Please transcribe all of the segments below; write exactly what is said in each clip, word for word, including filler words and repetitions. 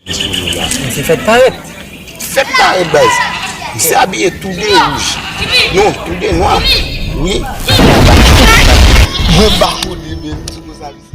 Mesye fèt parèt. Fèt parèt, baz. Misye abiye tou de wouj. Non, tou de nwa. Wi. Mwen pa konnen menm, ti konsa, mesye.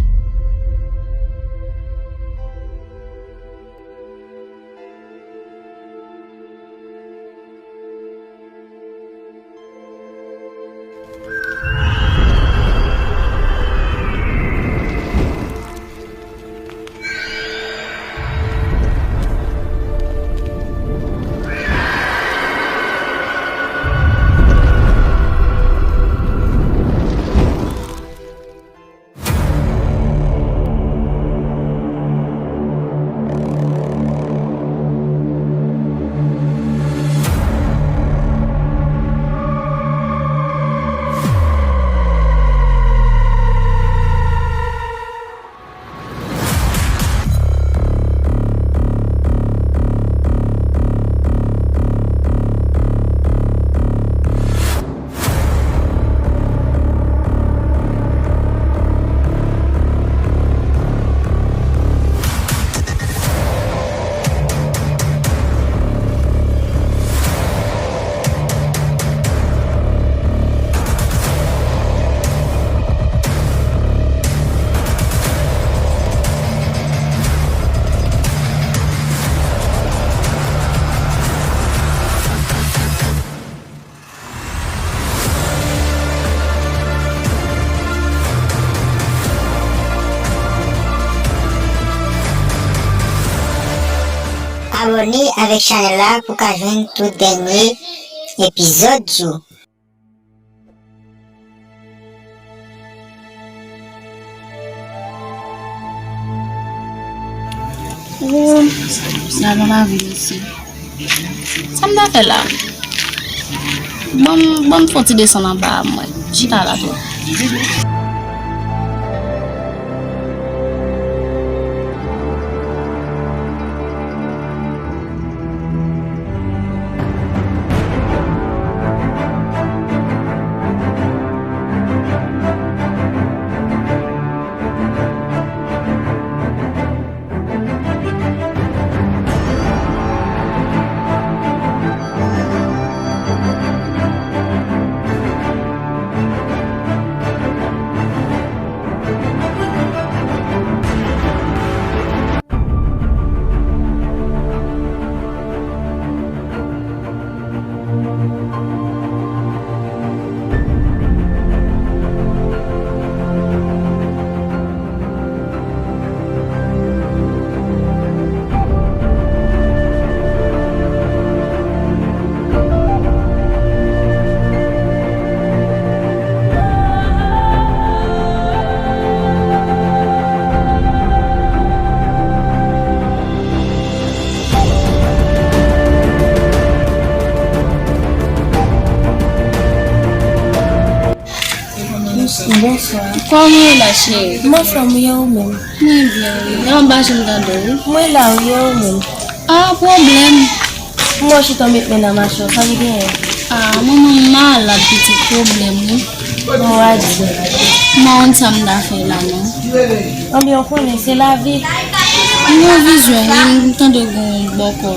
Abòne avèk chanèl la pou w ka jwenn tout dènye epizòd yo. Ou, gade yon lavi mesye. Sa m ta fè la? Ban m, ban m fè yon ti desann anba a mwen. Chita la tou. Bonswa. Kòman w ye la, cheri? M anfòm wi, e ou menm? Mwen byen wi. E w pa janm tande w wi. Mwen la wi, e ou menm? Ah, pwoblèm. M wè w chita w met men nan mache w, sa ki genyen? Ah, manman m malad, pitit, pwoblèm wi. Bon, w a di. M pa konn sa m ta fè la non. Anben, w konnen, se lavi. M gen yon vizyon wi, m tande gen yon bòkò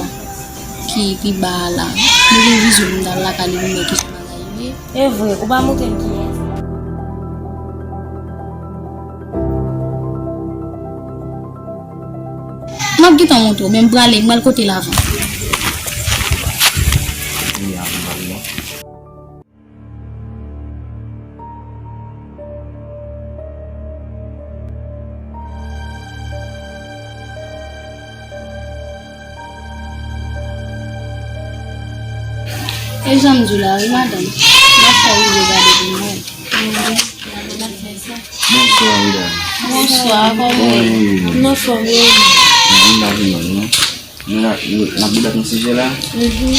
ki pi ba a la. M gen vizyon pou m t al lakay li pou m wè kijan bagay yo ye. E vre, ou pa montre m kiyès. M ap gentan montre w, men m prale, m pral kote l avan. E jan m di w la wi, madanm. M ap fè w rive gade pou mwen. Bonswa, medam. Bonswa, kòman w ye? Kòman w ye? M anfòm, e ou? Mwen la, vin non. Nou la, nou, n ap debat yon sijè la. Mhm.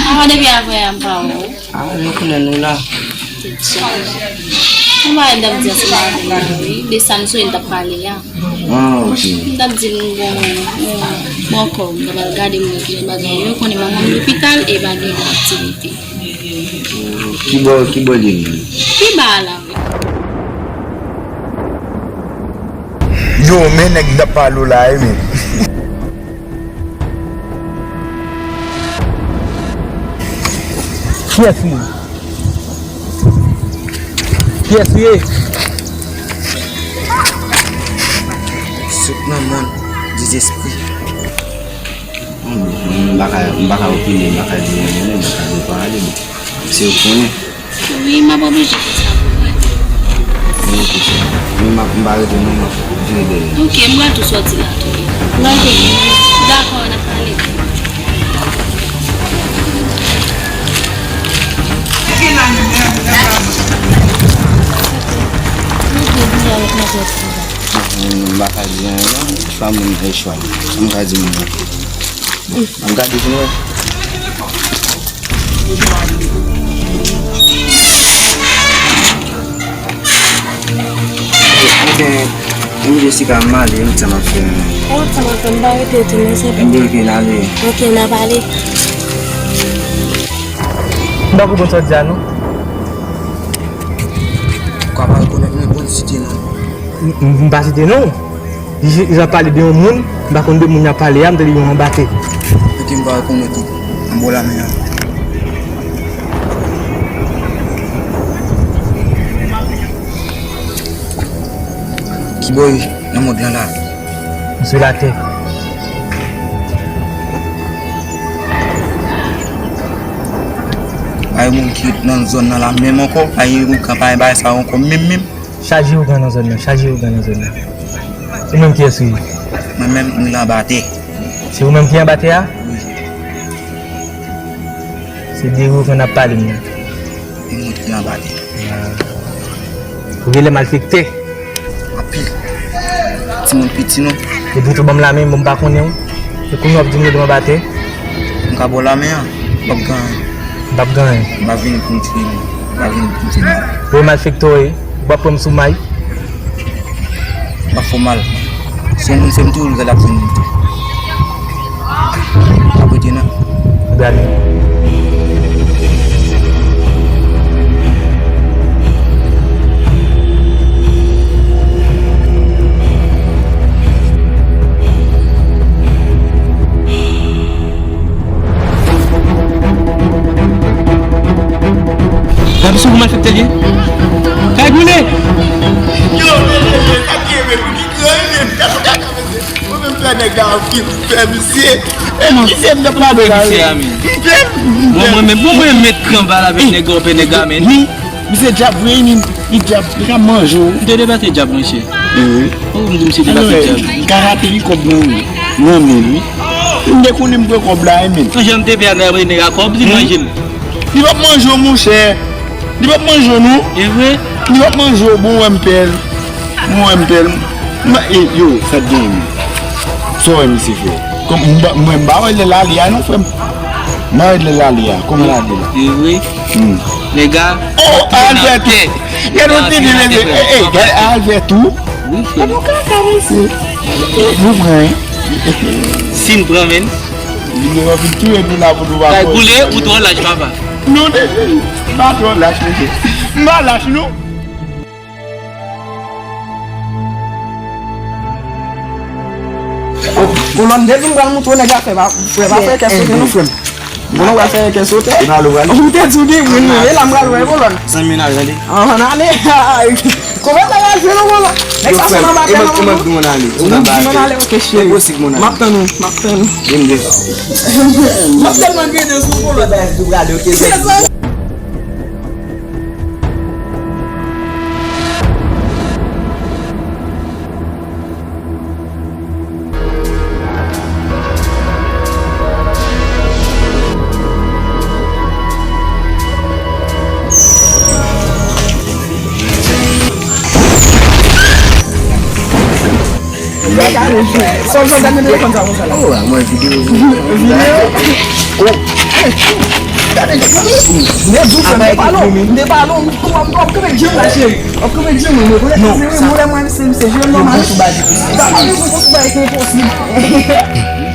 Apa depi avè a m pa wè w? Ah, nou konnen nou la. Kèt chaj. Mwen pa wè m t ap di ansanm avè w la wi, de sa m sonje n t ap pale a. Ah, ok. M t ap di l m gon, m gon bòkò, m t ap al gade m wè kijan bagay yo, konnen manman m lopital e pa gen aktivite. Ki bò, ki bò l ye menm? Pi ba a la wi. Yo, men nèg m t ap pale w la wi, men. Kiyès ou ye? Kiyès ou ye? Sot nan monn dezespri. M pa ka, m pa ka opine, m pa ka di anyen, m pa ka di pale, bon. Se ou ki konnen. Wi, m ap oblije fè sa pou mwen. Mwen, m ap, m pa rete non, m ap vire dèyè. Ok, m pral tou sòti la tou. Dakò, n ap pale. M pa ka di anyen non, chwa moun e chwa li. M ka di moun nan. M gade vin wè. Ebyen, m Jessica, m ale, m t ap fè. Ou t ap fè, m pa rete tou, mèsi. Ebyen, ok, n ale. Ok, n ap ale. M pa konprann sa w di a, non. Ou ka pa rekonèt mwen, bon, site non. M, m, m pa site non. Li, li ap pale de yon moun, m pa konn de moun y ap pale a, m tande yon anbate. Ok, m pa rekonèt ou. Anba w lamen an. Kibò w ye nan mond lan la? M sou latè. Pa gen moun ki ret nan zòn nan la menm ankò, pa gen ougan, pa gen bagay sa yo ankò menm menm. Chaje ougan nan zòn nan, chaje ougan nan zòn nan. Ou menm kiyès ou ye? Mwen menm, m rele Anbatè. Se ou menm ki Anbatè a? Wi. Se de ou konn ap pale m nan. Yon moun ki anba tè. Ou genlè malfektè. Anpil. Timoun piti nou. Epi tou ban m lamen, bon, m pa konnen w. E kounye a w ap di m rele m anba tè. M ka ba w lamen an, w ap gen anyen. M p ap gen anyen. M pa vini pou m tiye moun. M pa vini pou m tiye moun. Ou malfektè w ye. W ap pran m sou may. M ap fè w mal. Si yon moun fè m tou, l gade ap jwenn li tou. Ap rete non. Gade. Gade sou kouman l fè tèl ye. Kagoule! Yo, yo, yo, yo, sa ki ye, men, pou ki gran, men, gade, gade, gade, mesye. Mwen menm fè nèg la ki fè misye. E misye m t ap pale la. Misye a, men. M fè, m fè. Bon, mwen menm, bon, mwen met kanbal avèk nèg la, nèg la, men. Li, misye djab vre, li, li djab, li ka manje w. M te debate djab, monchè. Wi. Oh, m di misye debate djab. Karate li kòb nan men, nan men l, wi. M te konnen m pran kòb la, wi, men. Yon jan m te fè a, nèg la kòb, li manje m. Li p ap manje w, monchè. Li p ap manje w, non. E vre? Li p ap manje w, bon, wè m pèl. Bon, wè m pèl. M, e, yo, sa t genyen, men. Sa w wè misye fè? Kòm, m pa, mwen, m pa wè lè l ale a, non, frè m. M pa wè lè l ale a. Kòman l ale la? E vre? Hmm. Nèg la. Oh, Albert! Gade yon tini, mesye. E, e, gade Albert tou. Wi, frè. Gade yon kaka, mesye. E, nou pran, en. Si n pran, men. Li gen anvi touye nou la pou nou pa. Kagoule, ou twò lach, papa. Non, mesye, m pa twò lach, mesye. M pa lach, non. Kolòn, depi m pral moutre w nèg la fè, pa, frè, pa fè kè sote, non, frè m. Kolòn, w pral fè kè sote. Ou te di w gen moun, e la m pral wè, Kolòn. Zanmi, n al tande. Ann ale. Kòman sa va jwe non, Kolòn? Nèg sa se nan batay nan moun. Ou di m ann ale, ok, cheri. M ap tann ou, m ap tann ou. M ap tèlman grede sou Kolòn. Sa w fè gade telefòn sa konsa la? Oh, a mwen videyo. Videyo? Oh. Gade, m te di w sa, m te pale w, m te pale w, w ap kanpe djèm la, cheri. W ap kanpe djèm, mwen, mwen, mwen, mwen, mwen, se, se jèm nòmal. Sa pa vin pou konsi bay, se enposib.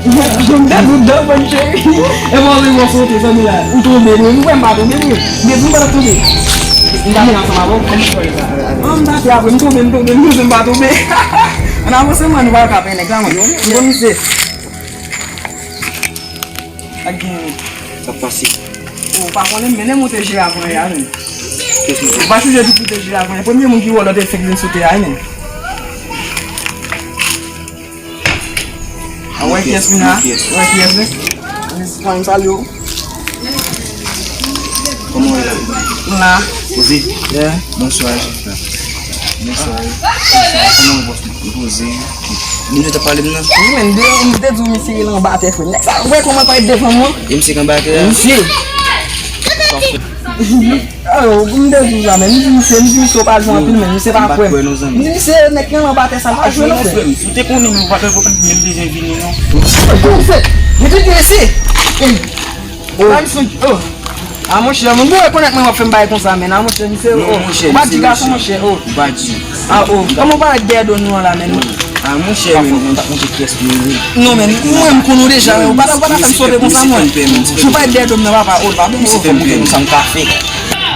M te dout dan mwen, cheri. E mwen, mwen, mwen sote, zanmi la. Ou tonbe, mwen, mwen, m pa tonbe, mwen. Depi m pa t ap tonbe. M pa vin ansanm avè w, kòman w fè sa? An, m pa fè apre, m tonbe, m tonbe, m tonbe, m pa tonbe. Ann avanse, mwen, nou pa ka pè nèg la, mwen. Bon, misye. Ak gen. Sa k pase? Ou pa konnen, mennen moute jire avan ya, men. Ou pa sonje di moute jire avan ya. Premye moun ki wè lòt efè ki vin sou tè a, men. A, wè kiyès vin la? Wè kiyès vin? Miss Prime, salye w. Kòman w ye la? M la. Poze? Yeah. Bonswa, Jessica. Bonswa. Bonswa, kòman w ye, bòs mwen? M poze. Moun yo t ap pale m nan? Wi, men, m te di w misye rele anba tè, frè. Nèg sa, ou wè kòman l parèt devan mwen? E misye k anba tè a? Misye. Sa w fè? Oh, m te di w sa, men. M di misye, m di misye w pa jwe anpil, men. Misye pa kwè m. M di misye, nèg ki anba tè sa, l pa jwe non, frè. Ou te konnen, men, ou pa t menm bezwen vini, non. Oh, misye, misye te ese. Oh. A, monchè, moun pou rekonèt mwen w ap fè m bagay konsa, men. A, monchè, misye, oh. Ou pa di gason, monchè, oh. Ou pa di. A, oh. Kòman w parèt dèyè do nou an la, men? A, monchè, men, mwen pa konn kiyès mwen ye. Non, men, mwen, m konn ou deja, men. Ou pa ta, ou pa ta fè m sove konsa, mwen. Si w parèt dèyè do m nan, papa, oh, l pa bon, oh. Fè m konn sa m ka fè.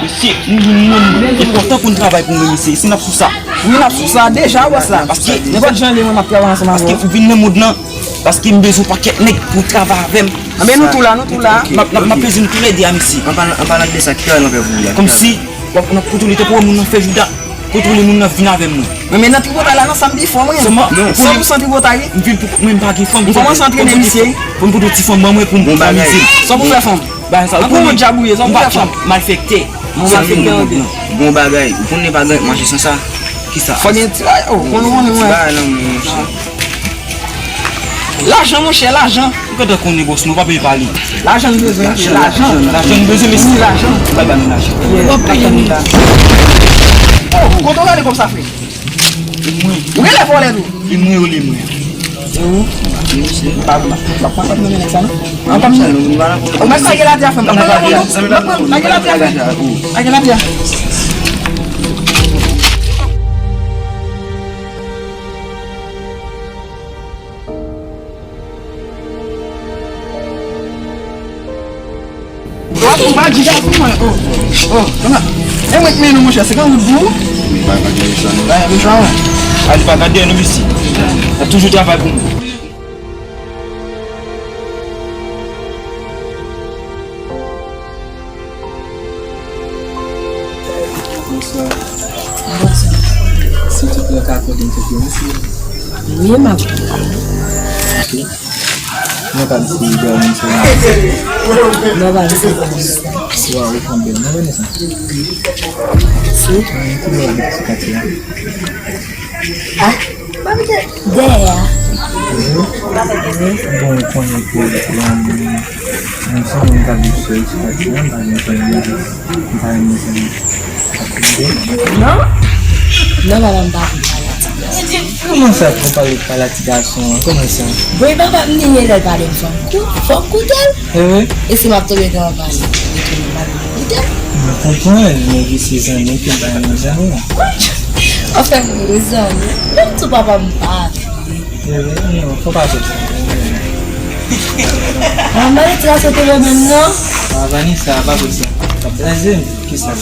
Mesye, nou jwenn moun enpòtan pou n travay pou mwen, mesye. Si n ap sou sa. Wi, n ap sou sa deja, wè sa. Paske nenpòt jan li, mwen, m ap travay ansanm avè w. Paske m vin nan mond lan. Paske m bezwen pakèt nèg pou travay avè m. Anben, nou tou la, nou tou la. M ap, m ap, m ap bezwen nou tou lè de a, mesye. An palan, an palan de sa, ki travay n ap fè pou ou la? Kòmsi, w ap, n ap kontwole tankou moun nan fè jouda. Kontwole moun nan vin avè m, mwen. Men, men nan tripotay la, nan sa m pi fò, mwen. Sèlman, san pou san tripotay, wi. M vin pou mwen, m pa gen fanm. M kòmanse antrene misye. Pou m pote ti fanm ban mwen pou m, pou m amize m. San pou fè fanm. Bagay sa, ou konnen, ou konnen djab ou ye, san pou fè fanm. Malfektè. Bon, malfektè, ok. Bon bagay. Ou konnen pa gen mache san sa. Kisa? Fò gen ti bagay, oh, konnen, konnen, ti bagay nan men, monchè. Lajan, monchè, lajan. Ou gentan konnen, bòs, nou pa bezwen pale. Lajan n bezwen, lajan. Lajan n bezwen, mesye. Wi, lajan. Bay ba nou lajan. Yeah, lajan nou la. Oh, kote w rale kòb sa, frè? Ou genlè vòlè tou. Li mwen yo, li mwen. E ou? M pa, m pa, m pa konn nonmen nèg sa, non. An pa m, ou mèt lage latè a, frè m. Lage latè a, frè m. Lage latè a. Ou pa di gason, mwen. Oh, oh, kòman? E mwen k mennen w, monchè, senkant goud pou ou? Bagay mechan, non. Bagay mechan, wi. A, li pa gade nou isi. L ap toujou travay pou mwen. Bonswa. Bonswa. Silvouplè, w ka akòde m kèk minit? Wi, m ap. Ok. Mwen pa di si w bèl moun sèlman. Non, pa di sa. Waw, ou fanm bèl. Mwen renmen sa. Mèsi. Mwen ki bò de ti katye a. Ah, pa pete dèyè a. Bon, ou konnen ke, um, mwen se moun k ap viv sou ti katye a, m pa gen fanmi. Ou pa renmen sa m ap tande? Non. Non, papa, m pa konn pale a ti gason. Kòman sa, ou pale, pale a ti gason an? Kòman sa? Bon, e papa m ni lè l pale m fò m kou-, fò m koute l. E wi. E si m ap tonbe nan pale, li tonbe m pale m koute l. M konprann, men ki se zanmi ke m pa renmen zanmi an. Anfen, m renmen zanmi. Menm tou papa m pa vle. Non, fò pa fè sa. Mwen mande ti gason te renmen m, non? Ah, Vanessa, pa vre sa. Kisa?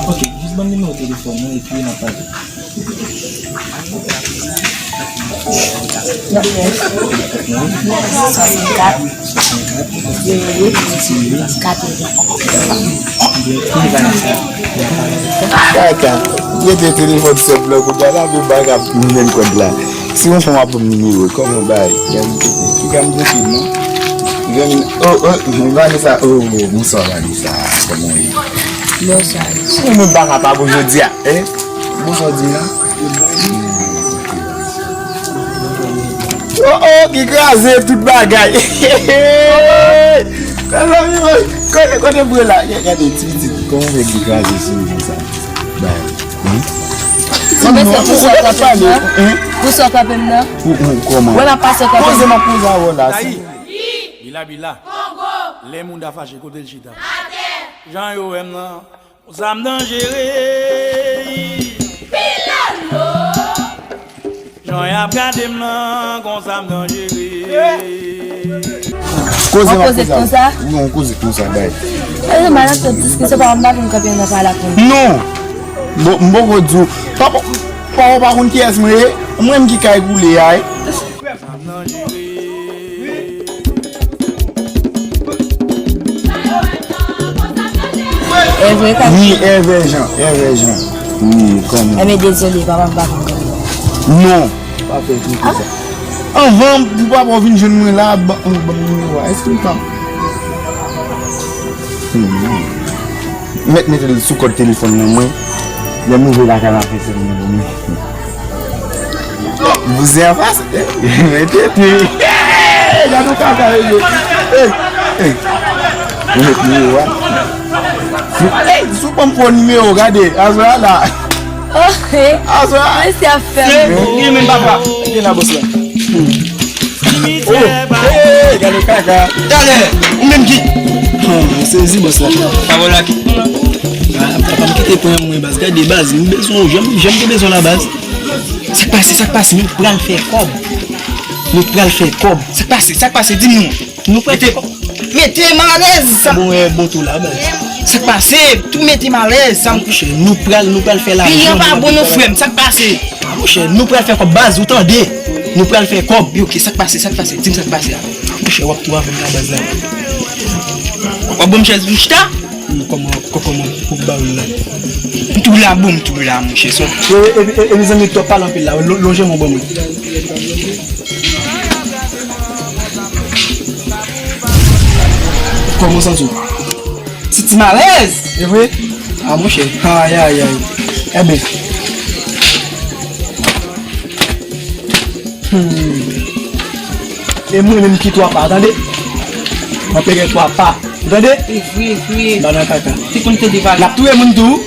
Ok, jis ban m nimewo telefòn ou epi n ap pale. Swasannkat, zewo uit, katreven. Kaka, rete telefòn sèt lan kounye a la, men bagay ap menm kòd la. Si yon fanm ap ban m nimewo, kòman bay? Piga m bloke non. Vanessa, oh, oh, Vanessa, oh, oh, bonswa Vanessa, kòman w ye? Bonswa. Si yon moun pa ka pa bon jodi a, eh? Bonswa di m la. Oh, oh, ki kraze tout bagay. Kote, kote bwe la? Gade, ti pitit, kòman w fè ki kraze sou li konsa? Bay. Mwen bezwen pou sa w frape m nan. Pou sa w frape m nan. Ou, ou, kòman? Wè m ap pase w frape m. Poze m ap poze avè w la. Bila, bila. Lè moun ta fache, kote l chita? Atè. Jan yo wè m nan. Konsa m danjere. Pilolo. Jan y ap gade m nan, konsa m danjere. Koze m ap koze avè w. Wi, yon koze konsa, bay. E, malad sot diskisyon, pa m pa vin kanpe nan pale ak moun. Non. Bon, m poko di w. Papa, papa w pa konn kiyès mwen ye. Mwen menm ki kay boule a, wi. Konsa m danjere. Jan yo wè m nan, Èvè ka. Wi, Èvè Jan, Èvè Jan. Wi, kòman? Èvè, dezole, papa m pa konn. Non, pa fè pito sa. Anvan pou papa w vin jwenn mwen la, ban ban m nimewo a. Èske m ka mèt mete l sou kòd telefòn nan mwen? Lè m rive lakay la, fè sèl mwen. Bouzen anfas. Men tete. Gade yon kaka yo ye. Ey, ey. Ou met nimewo a. Ey, si w ban m fo nimewo, gade. Azwa la. Oh, hey. Azwa. Mesye ap fè m. Gen menm papa. Gen la bòs la. Oh, hey, gade kaka. Talè, ou menm ki. Oh, m sezi bòs la. Pawòl la ki. Ah, papa m kite pran mwen baz. Gade baz, m bezwen w. Janm, janm te bezwen la baz. Sa k pase, sa k pase, nou pral fè kòb. Nou pral fè kòb. Sa k pase, sa k pase, di m non. Nou pral fè kòb. Mete m alèz. Bon, eh, bon tou la, baz. Sa k pase, tou mete m alèz. Sa m kouche, nou pral, nou pral fè la. Peyi an pa bon non, frè m, sa k pase? Monchè, nou pral fè kòb, baz, ou tande? Nou pral fè kòb. Yo, ok, sa k pase, sa k pase? Di m sa k pase a. Monchè, w ap tou avè m la, baz la. W ap ban m chèz pou m chita? Kòman, kò- kòman pou ba w la? M tou la, bon, m tou la, monchè, sòt. E, e, e, e, mezanmi, twòp pale anpil la. Lo- Lonje men w ban mwen. Kòman w santi w? Santi m alèz? E vre? A, monchè. Ay, ay, ay. Enben. Hmm. E mwen menm ki twa pa, tande? Mwen peye twa pa. Ou tande? E vre, e vre. Ba nan kaka. Te konn tande pale. L ap touye moun tou.